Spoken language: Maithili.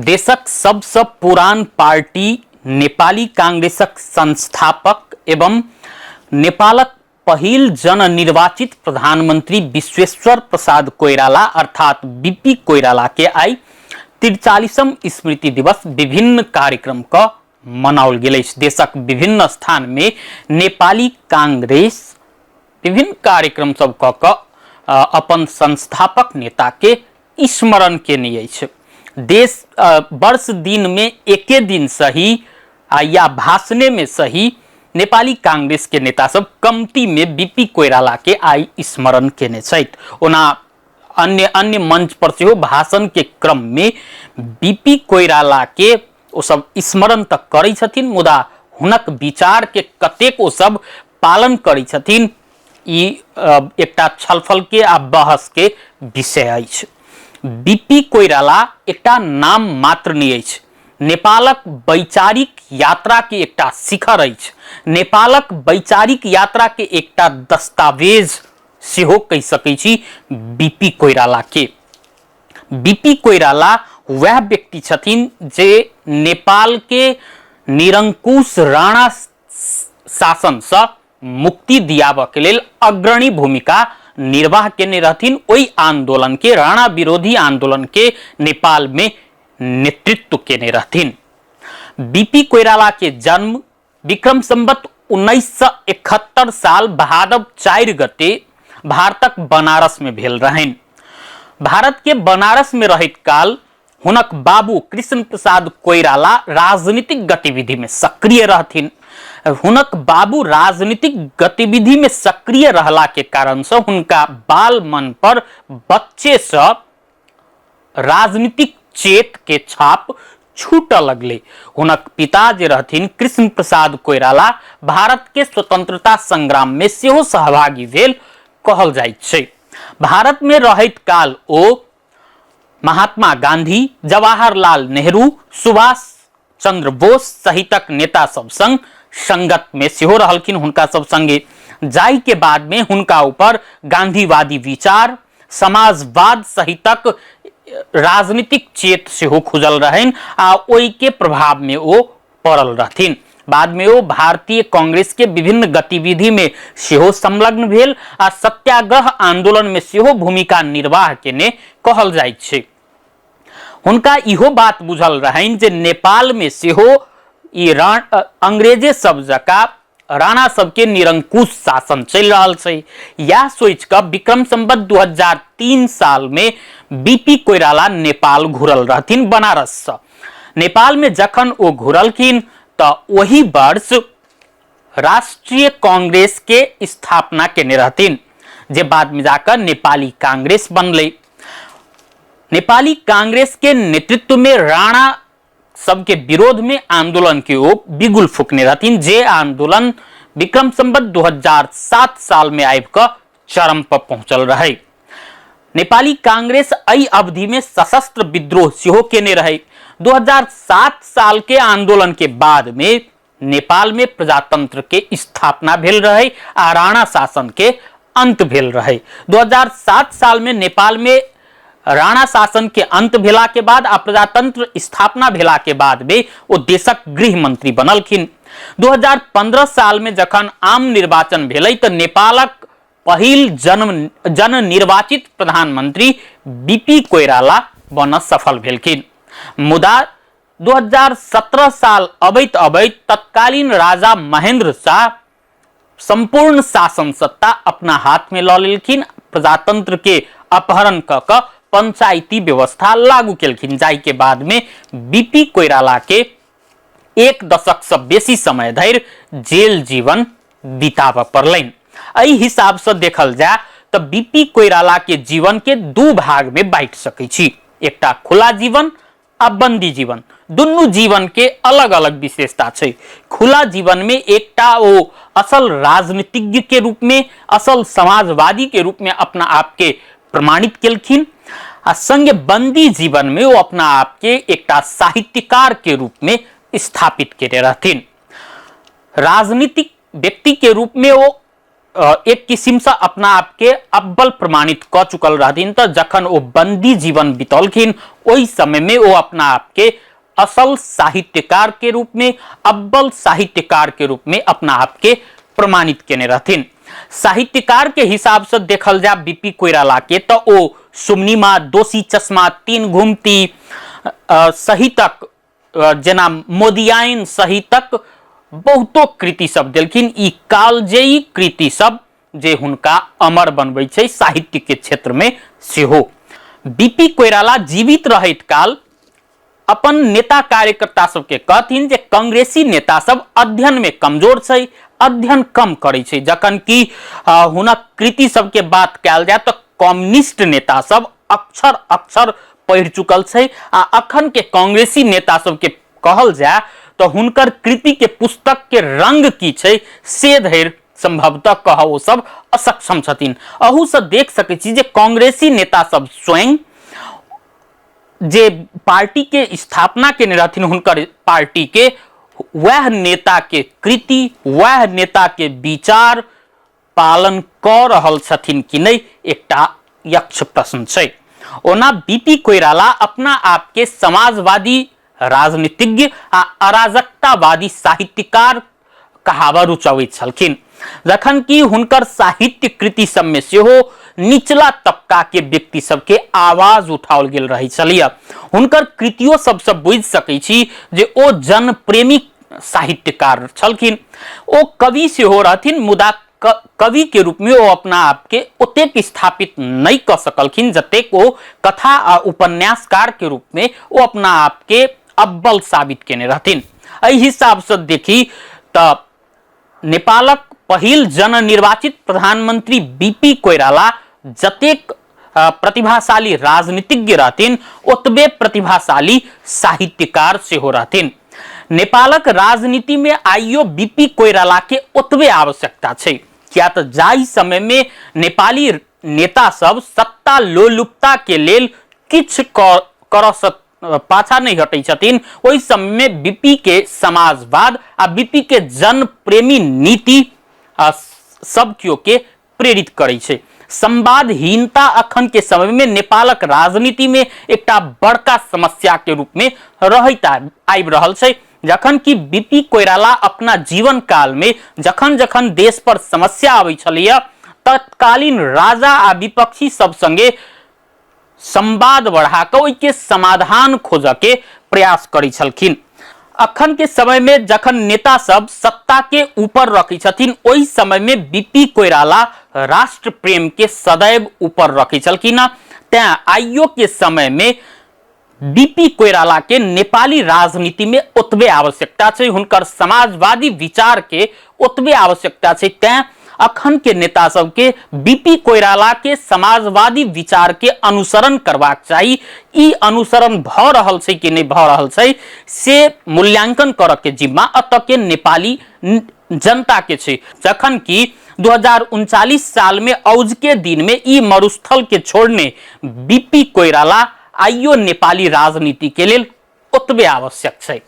देशक सबसँ पुरान पार्टी नेपाली कांग्रेसक संस्थापक एवं नेपालक पहिल जननिर्वाचित प्रधानमंत्री विश्वेश्वर प्रसाद कोइराला अर्थात बीपी कोइराला के आइ 43म स्मृति दिवस विभिन्न कार्यक्रम क मनाओल गेल अछि। देशक विभिन्न स्थान में नेपाली कांग्रेस विभिन्न कार्यक्रम सब क क अपन संस्थापक नेता के स्मरण केने अछि। देश वर्ष दिन में एके दिन सही आ या भाषणे में सही नेपाली कांग्रेस के नेता सब कमती में बीपी कोइराला के आइ स्मरण केने छथि। ओना अन्य अन्य मंच पर सेहो भाषण के क्रम में बीपी कोइराला के ओ सब स्मरण तऽ करै छथिन, मुदा हुनक विचार के कतेक ओ सब पालन करै छथिन ई एकटा छलफल के आ बहस के विषय अछि। बीपी कोइराला एकटा नाम मात्र नहि अछि, नेपालक वैचारिक यात्रा के एकटा शिखर अछि, नेपालक वैचारिक यात्रा के एकटा दस्तावेज सेहो कहि सकै छी बीपी कोइराला के। बीपी कोइराला वएह व्यक्ति छथिन जे नेपाल के निरंकुश राणा शासन से मुक्ति दियाबऽ के लेल अग्रणी भूमिका निर्वाह केने रहथिन। ओहि आंदोलन के, राणा विरोधी आंदोलन के नेपाल में नेतृत्व केने रहथिन। बीपी कोइराला के जन्म विक्रम संवत 1971 साल भादव 4 गते भारतक बनारस में भेल रहनि। भारत के बनारस में रहैत काल हुनक बाबू कृष्ण प्रसाद कोइराला राजनीतिक गतिविधि में सक्रिय रहथिन। हुनक बाबू राजनीतिक गतिविधि में सक्रिय रहला के कारण से हुनका बाल मन पर बच्चे से राजनीतिक चेत के छाप छूटऽ लगलै। हुनक पिता जे रहथिन कृष्ण प्रसाद कोइराला भारत के स्वतंत्रता संग्राम में सेहो सहभागी भेल कहल जाइत छै। भारत में रहैत काल ओ महात्मा गांधी, जवाहरलाल नेहरू, सुभाष चंद्र बोस सहितक नेता सब संग संगत में सेहो रहलखिन। हुनका सब संगे जाय के बाद में हुनका ऊपर गांधीवादी विचार, समाजवाद सहितक राजनीतिक चेत सेहो खुजल रहनि आ ओहि के प्रभाव में ओ पड़ल रहथिन। बाद में ओ भारतीय कांग्रेस के विभिन्न गतिविधि में सेहो संलग्न भेल आ सत्याग्रह आंदोलन में सेहो भूमिका निर्वाह केने कहल जाइत छै। हुनका इहो बात बुझल रहनि जे नेपाल में सेहो ई अंग्रेजे सब जकाँ राणा सबके निरंकुश शासन चलि रहल छै। यैह सोचि कऽ विक्रम संवत 2003 साल में बीपी कोइराला नेपाल घुरल रहथिन बनारस सँ। नेपाल में जखन ओ घुरलखिन तऽ ओही वर्ष राष्ट्रीय कांग्रेस के स्थापना केने रहथिन, जे बाद में जाकर नेपाली कांग्रेस बनलै। नेपाली कांग्रेस के नेतृत्व में राणा सबके विरोध में आंदोलन के ओ बिगुल फूकने रहथिन, जे आंदोलन विक्रम संवत 2007 साल में आबि कऽ चरम पर पहुंचल रहे। नेपाली कांग्रेस एहि अवधि में सशस्त्र विद्रोह सेहो केने रहे। 2007 साल के आंदोलन के बाद में नेपाल में प्रजातंत्र के स्थापना भेल रहे आ राणा शासन के अंत भेल रहे। 2007 साल में नेपाल में राणा शासन के अंत भेला के बाद आ प्रजातंत्र स्थापना भेला के बाद में ओ देशक गृह मंत्री बनलखिन। 2015 साल में जखन आम निर्वाचन भेलै तऽ नेपालक पहिल जननिर्वाचित प्रधानमंत्री बीपी कोइराला बनऽ सफल भेलखिन। मुदा 2017 साल अबैत अबैत तत्कालीन राजा महेंद्र शाह संपूर्ण शासन सत्ता अपना हाथ में लऽ लेलखिन, प्रजातंत्र के अपहरण कऽ कऽ पंचायती व्यवस्था लागू केलखिन, जाहि के बाद में बीपी कोइराला के एक दशक से बेसी समय धरि जेल जीवन बिताबऽ पड़लनि। एहि हिसाब से देखल जाय तऽ बीपी कोइराला के जीवन के दू भाग में बांटि सकै छी, एकटा खुला जीवन आ बंदी जीवन। दुनू जीवन के अलग अलग विशेषता छै। खुला जीवन में एकटा ओ असल राजनीतिज्ञ के रूप में, असल समाजवादी के रूप में अपना आप के प्रमाणित केलखिन आ संगे बंदी जीवन में ओ अपना आप के एकटा साहित्यकार के रूप में स्थापित केने रहथिन। राजनीतिक व्यक्ति के रूप में ओ एक किसिमसँ अपना आपके अब्बल प्रमाणित कऽ चुकल रहथिन। तऽ जखन ओ बंदी जीवन बितौलखिन ओहि समयमे ओ अपना आपके असल साहित्यकार के रूप में, अब्बल साहित्यकार के रूप में अपना आपके प्रमाणित केने रहथिन। साहित्यकार के हिसाब से देखल जाय बीपी कोइराला के तो ओ सुमनीमा, दोषी चश्मा, तीन घुमती सहितक जेना मोदियाइन सहितक बहुतो कृति सब देलखिन। ई कालजयी कृति सब जे हुनका अमर बनबै छै साहित्य के क्षेत्र में सेहो। बीपी कोइराला जीवित रहैत काल अपन नेता कार्यकर्ता सबके कहथिन जे कांग्रेसी नेता सब अध्ययन में कमजोर छै, अध्ययन कम करै छै, जखन कि हुनक कृति सबके बात कयल जाय तऽ कम्युनिस्ट नेता सब अक्षर अक्षर पढ़ि चुकल छै आ अखन के कांग्रेसी नेता सबके कहल जाय तऽ हुनकर कृति के पुस्तक के रंग की छै से धरि संभवतः कह ओ सब असक्षम छथिन। अहू से देख सकै छी जे कांग्रेसी नेता सब स्वयं जे पार्टी के स्थापना केने रहथिन हुनकर पार्टी के वह नेता के कृति, वह नेता के विचार पालन कऽ रहल छथिन कि नहि, एकटा यक्ष प्रश्न छै। ओना बीपी कोइराला अपना आपके समाजवादी राजनीतिज्ञ आ अराजकतावादी साहित्यकार कहावा रुचबैत छलखिन, जखन कि हुनकर साहित्य कृति सबमे सेहो निचला तबका के व्यक्ति सबके आवाज उठाओल गेल रहै छलैया। हुनकर कृतियो सबसँ बुझि सकै छी जे ओ जनप्रेमी साहित्यकार छलखिन। ओ कवि सेहो रहथिन, मुदा कवि के रूप में ओ अपना आप के ओतेक स्थापित नहीं कऽ सकलखिन जतेक ओ कथा आ उपन्यासकार के रूप में ओ अपना आप के अब्बल साबित केने रहथिन। एहि हिसाब से देखी तऽ नेपालक पहिल जननिर्वाचित प्रधानमंत्री बीपी कोइराला जतेक प्रतिभाशाली राजनीतिज्ञ रहथिन ओतबे प्रतिभाशाली साहित्यकार सेहो रहथिन। नेपालक राजनीति में आइयो बीपी कोइराला के ओतबे आवश्यकता छै, किया तऽ जाहि समय में नेपाली नेता सब सत्ता लोलुपता के लेल किछु करऽ सँ पाछा नहि हटै छथिन, ओहि समय में बीपी के समाजवाद आ बीपी के जनप्रेमी नीति सब केओ के प्रेरित करै छै। संवादहीनता अखन के समय में नेपालक राजनीति में एकटा बड़का समस्या के रूप में रहैत आबि रहल छै, जखन कि बीपी कोइराला अपना जीवन काल में जखन जखन देश पर समस्या आबै छलैया तत्कालीन राजा आ विपक्षी सब संगे संवाद बढ़ा कऽ ओहिके समाधान खोजऽ के प्रयास करै छलखिन। अखन के समय में जखन नेता सब सत्ता के ऊपर रखै छथिन ओहि समय में बीपी कोइराला राष्ट्र प्रेम के सदैव ऊपर रखै छलखिन। तैं आइयो के समय में बीपी कोइराला के नेपाली राजनीति में ओतबे आवश्यकता छै, हुनकर समाजवादी विचार के ओतबे आवश्यकता छै। तैं अखन के नेता सबके बीपी कोइराला के समाजवादी विचार के अनुसरण करबाक चाही। ई अनुसरण भऽ रहल छै कि नहि भऽ रहल छै से मूल्यांकन करऽ के जिम्मा एतऽ के नेपाली जनता के छै। जखन कि 2039 साल में औज के दिन में ई मरुस्थल के छोड़ने बीपी कोइराला आइयो नेपाली राजनीति के लेल ओतबे आवश्यक छथि।